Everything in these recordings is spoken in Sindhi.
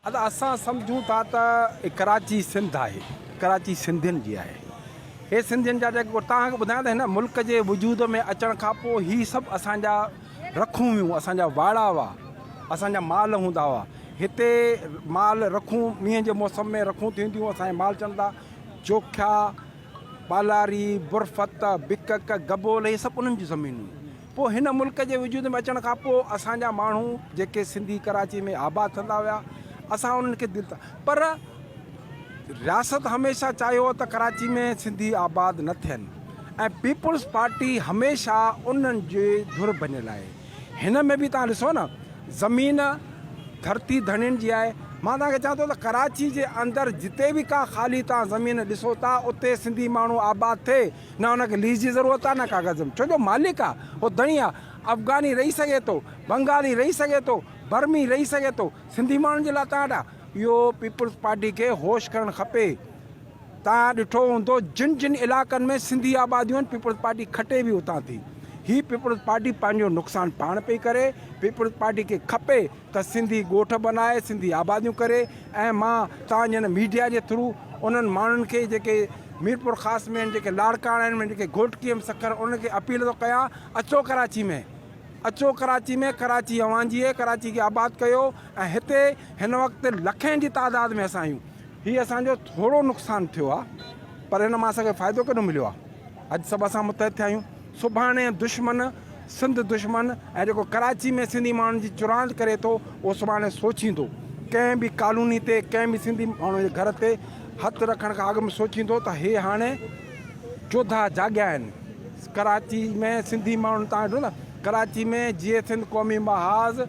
ادا اسان سمجهون ٿا ته ڪراچي سنڌ آهي ڪراچي سنڌين جي آهي هي سنڌين جا جيڪو توهان کي ٻڌايان ته هن ملڪ جي وجود ۾ اچڻ کان پوء هي سڀ اسان جا رکون هيون اسان جا واڙا هئا اسان جا مال هوندا هئا هتي مال رکون مينهن جي موسم ۾ رکون ٿينديون اسان جا مال چوندا چوکيا پالاري برفت بڪڪ گبول هي سڀ انهن جون زمينون پوء هن ملڪ جي وجود ۾ اچڻ کان پوء اسان جا ماڻهو جيڪي سنڌي ڪراچي ۾ آباد ٿيندا ويا اسان انهن کي دل پر رياست هميشه چاهيو ته ڪراچي ۾ سنڌي آباد نه ٿين ۽ پيپلز پارٽي هميشه انهن جي ڌر بنيل آهي هن ۾ به توهان ڏسو نه زمين ڌرتي ڌڻين جي آهي مان توهان کي چوان ٿو ته ڪراچي جي اندر جتي به ڪا خالي توهان زمين ڏسو ٿا اتي سنڌي ماڻهو آباد ٿئي نه ان کي ليز جي ضرورت آ نه ڪاغذ ڇو جو مالڪ آ هو ڌڻي آ افغاني رهي سگهي ٿو بنگالي رهي سگهي ٿو برمي رهي سگهي ٿو سنڌي ماڻهن جي لاء تان وٽ آ اهو پيپلز پارٽي کي هوش ڪرڻ کپي تان ڏٺو هوندو جن جن علائقن ۾ سنڌي آباديون آهن پيپلز پارٽي کٽي به اتان ٿي هي پيپلز پارٽي پنهنجو نقصان پاڻ پئي ڪري پيپلز پارٽي کي کپي ته سنڌي ڳوٺ بنائي سنڌي آباديون ڪري ۽ مان توهان جي هن ميڊيا جي ٿرو انهن ماڻهن کي جيڪي ميرپور خاص ۾ آهن جيڪي لاڙڪاڻا آهن جيڪي گهوٽڪي ۾ سکر انهن کي اپيل ٿو ڪيان اچو ڪراچي ۾ اچو ڪراچي ۾ ڪراچي اوهان جي آهي ڪراچي کي آباد ڪيو ۽ هتي هن وقت لکين جي تعداد ۾ اسان آهيون هي اسان جو ٿورو نقصان ٿيو آهي پر هن مان اسان کي فائدو ڪيڏو مليو آهي اڄ سڀ اسان متحد ٿيا آهيون. سڀاڻي دشمن سنڌ دشمن ۽ جيڪو ڪراچي ۾ سنڌي ماڻهن جي چراند ڪري ٿو اهو سڀاڻي سوچيندو ڪنهن به ڪالوني تي ڪنهن به سنڌي ماڻهو جي گهر تي هٿ رکڻ کان اڳ ۾ سوچيندو ته هي هاڻي جوڌا جاڳيا آهن ڪراچي ۾ سنڌي ماڻهن تان ڏٺو نه ڪراچي ۾ جيئي سنڌ قومي محاذ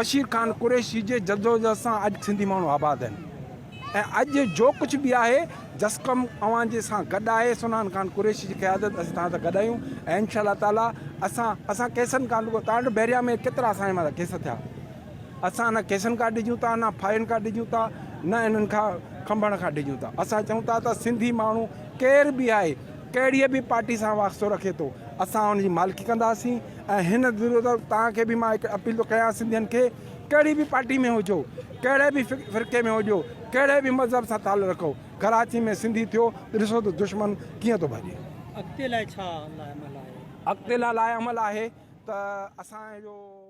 بشير خان قريشي جي جدوجهد سان اڄ سنڌي ماڻهو آباد آهن. ۽ اڄ جو ڪجهه به آهي جسقم اوهان جي سان گڏ آهي سنان خان قريشي جي قيادت اسين توهان سان گڏ آهيون ۽ انشاء الله تعالي اسان اسان ڪيسن کان رڳو توهان وٽ بحريا ۾ ڪيترا اسان جي مٿان ڪيس ٿيا اسان نه ڪيسن کان ڊڄون ٿا نه ڦاهين کان ڊڄون ٿا نه انهن کان کنڀڻ کان ڊڄون ٿا اسان چئون ٿا ته سنڌي ماڻهو ڪير به آهي ڪهڙي به پارٽي سان واسطو رکي ٿو اسان ان جي مالڪي ڪنداسين ۽ هن توهان کي به مان هڪ اپيل ٿو ڪيان سنڌين کي ڪهڙي به پارٽي ۾ هجو، ڪهڙي به فرقي ۾ هجو، ڪهڙي به مذهب سان تعلق رکو، ڪراچي ۾ سنڌي ٿيو ته ڏسو ته دشمن ڪيئن ٿو ڀڄي. اڳتي لاء ڇا لاء عمل آهي؟ اڳتي لاء لاء عمل آهي ته اسان جو.